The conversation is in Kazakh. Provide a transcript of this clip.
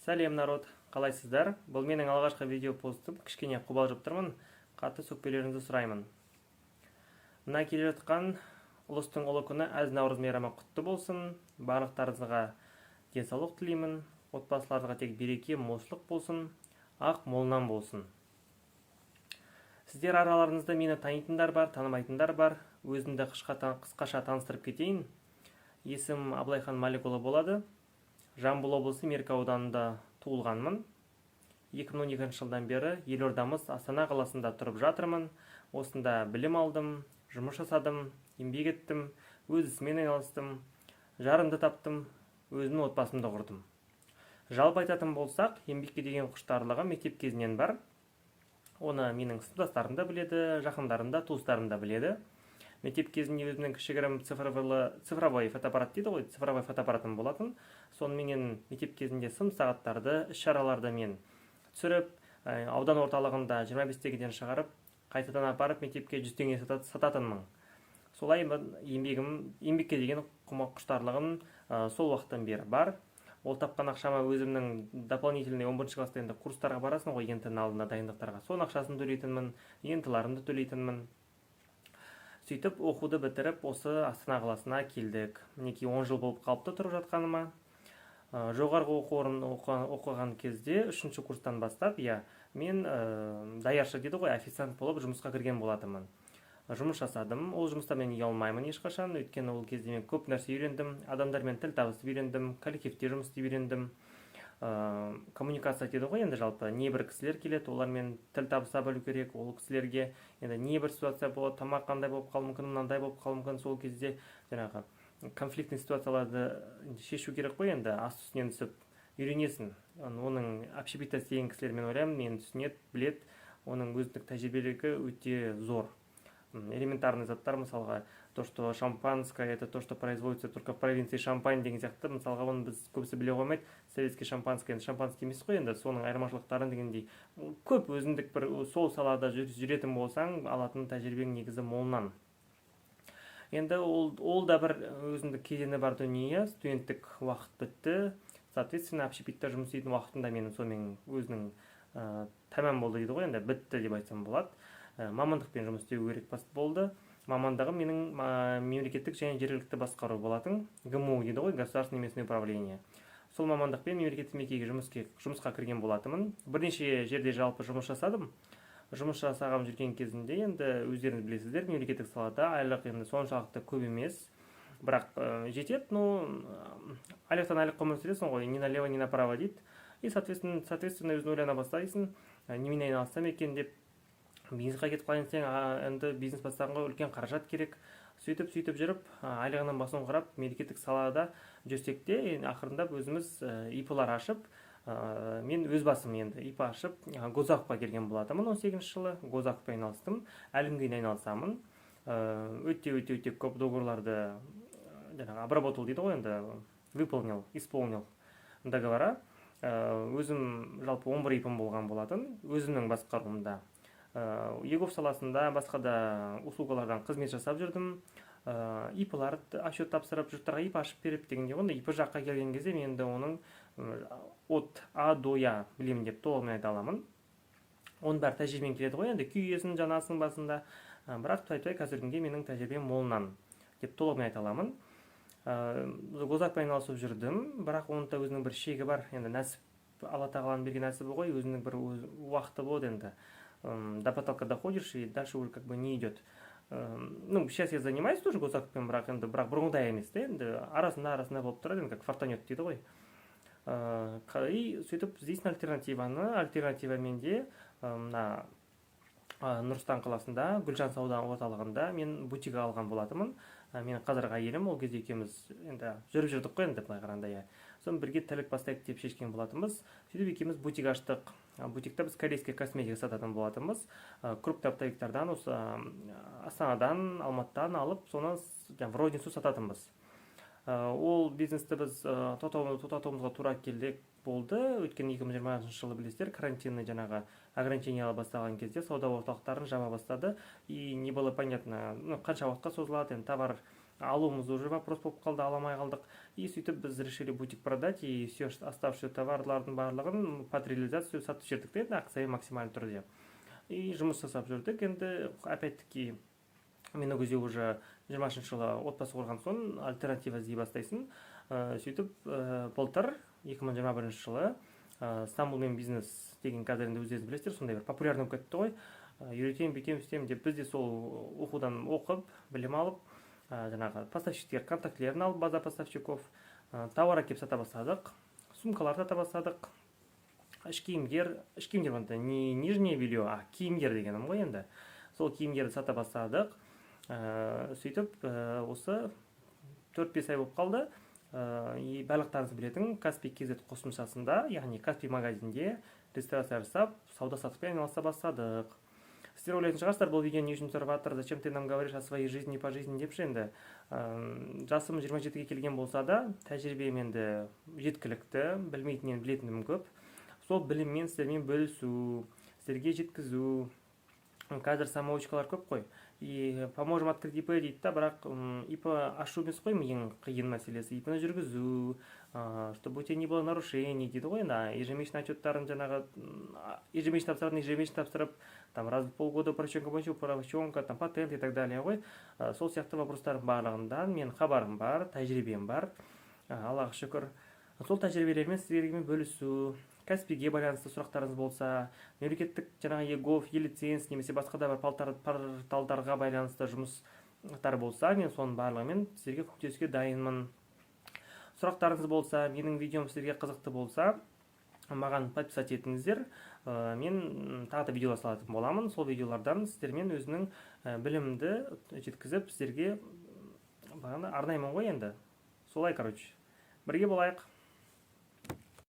Сәлем, народ! Қалайсыздар? Бұл менің алғашқы видео постым. Кішкене қобалжып тұрмын, қатты сөкпелеріңізді сұраймын. Мына келе жатқан ұлыстың ұлы күні, әз Наурыз мейрамы құтты болсын! Барлықтарыңызға денсаулық тілеймін, отбасыларыңызға тек береке, молшылық болсын, ақ молынан болсын. Сіздер араларыңызда мені танитындар бар, танымайтындар бар. Өзімді қысқаша таныстырып кетейін. Есімім Абылайхан Маликұлы болады. Жамбыл облысы, Меркі ауданында туылғанмын. 2012 жылдан бері елордамыз Астана қаласында тұрып жатырмын. Осында білім алдым, жұмыс жасадым, еңбек еттім, өз ісіммен айналыстым, жарымды таптым, өзімнің отбасымды құрдым. Жалпы айтатын болсақ, еңбекке деген құштарлығым мектеп кезінен бар. Оны менің сыныптастарым да біледі, жақындарым да, туыстарым да біледі. Мектеп кезінде өзімнің кішігірім цифровой фотоаппарат дейді ғой, цифровой фотоаппаратым болатын. Соныменен мектеп кезінде сын сағаттарды, іс шараларды мен түсіріп, аудан орталығында 25 теңгеден шығарып, қайтадан апарып мектепке 100 теңге сататынмын. Солай еңбегім, еңбекке деген құштарлығым сол уақыттан бері бар. Ол тапқан ақшама өзімнің дополнительный, 11 класста енді курстарға барасың ғой, ЕНТ алдында дайындықтарға, соның ақшасын төлейтінмін, ЕНТ-ларымды төлейтінмін. Сөйтіп оқуды бітіріп, осы Астана қаласына келдік. Мінекей, 10 жыл болып қалыпты тұрып жатқаныма. Жоғарғы оқу орнын оқыған кезде, үшінші курстан бастап, иә, мен даяршы дейді ғой, официант болып жұмысқа кірген болатынмын. Жұмыс жасадым. Ол жұмыста мен ұялмаймын ешқашан, өйткені ол кезде мен көп нәрсе үйрендім: адамдармен тіл табысып үйрендім, коллективте жұмыс істеп үйрендім. Коммуникация дейді ғой енді. Жалпы небір кісілер келеді, олармен тіл табыса білу керек. Ол кісілерге енді небір ситуация болады: тамақ қандай болып қалуы мүмкін, мынандай болып қалуы мүмкін. Сол кезде жаңағы конфликтный ситуацияларды шешу керек қой енді. Асты үстінен түсіп үйренесің. Оның общепитта істеген кісілер, мен ойлаймын, мені түсінеді, біледі. Оның өзіндік тәжірибелігі өте зор. Элементарный заттар, мысалға, то, что шампанское — это то, что производится только в провинции Шампань деген сияқты. Мысалға, оны біз көбісі біле қоймайды. Советский шампанское енді шампанский емес қой енді, соның айырмашылықтарын дегендей. Көп өзіндік бір сол салада жүретін болсаң, алатын тәжірибең негізі молынан. Енді ол да бір өзіндік кезеңі бар дүние. Студенттік уақыт бітті, соответственно, общепитта жұмыс істейтін уақытым да менің сонымен өзінің тәмам болды дейді ғой енді, бітті деп айтсам болады. Мамандықпен жұмыс істеу керек болды. Мамандығым менің мемлекеттік және жергілікті басқару болатын, ГМУ дейді ғой, государственное местное управление. Сол мамандықпен мемлекеттік мекемеге жұмысқа кірген болатынмын. Бірнеше жерде жалпы жұмыс жасадым. Жұмыс жасаған жүрген кезімде енді өздеріңіз білесіздер, мемлекеттік салада айлық енді соншалықты көп емес, бірақ жетеді. Ну, айлықтан айлыққа өмір сүресің ғой, ни налево, ни направо дейді. И соответственно өзің ойлана бастайсың, немен айналыссам екен деп. Бизнеске кетіп қалайын десең, енді бизнес бастағанға үлкен қаражат керек. Сөйтіп жүріп, айлығынан басын құрап, мемлекеттік салада жүрсек те, енді ақырындап өзіміз ИП-лар ашып, мен өз басым енді ИП ашып, госзакупқа келген болатынмын. 18-жылы госзакуппен айналыстым, әлі күнге дейін айналысамын. Өте, өте, өте көп договорларды жаңағы обработал дейді ғой енді, выполнил, исполнил договора. Өзім жалпы 11 ИП-ім болған болатын өзімнің басқаруымда. Егов саласында, басқа да услугалардан қызмет жасап жүрдім. ИП-лар отчет тапсырып, жұрттарға ИП ашып беріп дегендей ғой. ИП жаққа келген кезде мен енді оның от А до Я білемін деп толығымен айта аламын. Оның бәрі тәжірибемен келеді ғой енді, күйесің, жанасың басында. Бірақ былай қазіргі күнге менің тәжірибем молынан деп толығымен айта аламын. Госзакуппен айналысып жүрдім, бірақ оның да өзінің бір шегі бар енді. Нәсіп, Алла тағаланың берген нәсібі ғой, өзінің бір уақыты болады енді. До потолка доходишь, и дальше уже как бы не идет. Ну, сейчас я занимаюсь тоже госзакуппен, бірақ енді, бірақ бұрынғыдай емес та енді, арасында арасында болып тұрады енді, как фартанет дейді ғой. И сөйтіп іздейсің альтернативаны. Альтернатива менде мына Нұр Сұлтан қаласында, Гүлжан сауда орталығында мен бутик алған болатынмын. Менің қазіргі әйелім, ол кезде екеуміз енді жүріп жүрдік қой енді былай қарағанда, иә. Соны бірге тірлік бастайық деп шешкен болатынбыз. Сөйтіп екеуміз бутик аштық. Бутикта біз корейский косметика сататын болатынбыз. Крупный оптовиктардан, осы Астанадан, Алматыдан алып, соны жаңағы в розницу сататынбыз. Ол бизнесті біз тоқтатуымызға тура келдік болды, өйткені 2020 жылы, білесіздер, карантинный жаңағы ограничениялар басталған кезде сауда орталықтарын жаба бастады, и не было понятно, ну, қанша уақытқа созылады енді. Товар Алуымыз уже вопрос болып қалды, ала алмай қалдық. И сөйтіп біз решили бутик продать и все оставшиеся товарлардың барлығын под реализацию сатып жібердік та енді акциямен максимальный түрде. И жұмыс жасап жүрдік. Енді опять таки мен ол кезде уже 20-жылы отбасы құрған соң альтернатива іздей бастайсың. Сөйтіп былтыр, 2021 жылы, «Стамбулмен бизнес» деген, қазір енді өздеріңіз білесіздер, сондай бір популярный болып кетті ғой. Үйретемін, бүйтемін, сөйтемін деп, біз де сол оқудан оқып, білім алып, жаңағы поставщиктер контактілерін алып, база поставщиков, товар әкеліп сата бастадық. Сумкалар сата бастадық, іш киімдер. Іш киімдер енді не нижнее белье, а киімдер дегенім ғой енді. Сол киімдерді сата бастадық. Сөйтіп осы 4-5 ай болып қалды. И барлықтарыңыз білетін Каспи kz қосымшасында, яғни Каспи магазинде регистрация жасап, сауда саттықпен айналыса бастадық. Сіздер ойлайтын шығарсыздар, бұл видео не үшін түсіріп жатыр, зачем ты нам говоришь о своей жизни по жизни деп ше. Енді жасым 27-ге келген болса да, тәжірибем енді жеткілікті, білмейтіннен білетінім көп. Сол біліммен сіздермен бөлісу, сіздерге жеткізу. Қазір самоучкалар көп қой, и «поможем открыть ИП» дейді да. Бірақ ИП ашу емес қой ең қиын мәселесі, ИП ны жүргізу, чтобы у тебя не было нарушений дейді ғой енді. Ежемесячный отчеттарын, жаңағы ежемесячно тапсыратын, ежемесячно тапсырып, там раз в полгода упрощенка бойынша упрощенка, там патент и так далее ғой. Сол сияқты вопростардың барлығынан мен хабарым бар, тәжірибем бар, Аллаға шүкір. Сол тәжірибелермен сіздермен бөлісу. Каспиге байланысты сұрақтарыңыз болса, мемлекеттік жаңағы eGov, е-лиценз немесе басқа да бір порталдарға байланысты жұмыстар болса, мен соның барлығымен сіздерге көмектесуге дайынмын. Сұрақтарыңыз болса, менің видеом сіздерге қызықты болса, маған подписать етіңіздер. Мен тағы да видеолар салатын боламын. Сол видеолардан сіздермен өзімнің білімімді жеткізіп, сіздерге бағана арнаймын ғой енді. Солай, короче, бірге болайық.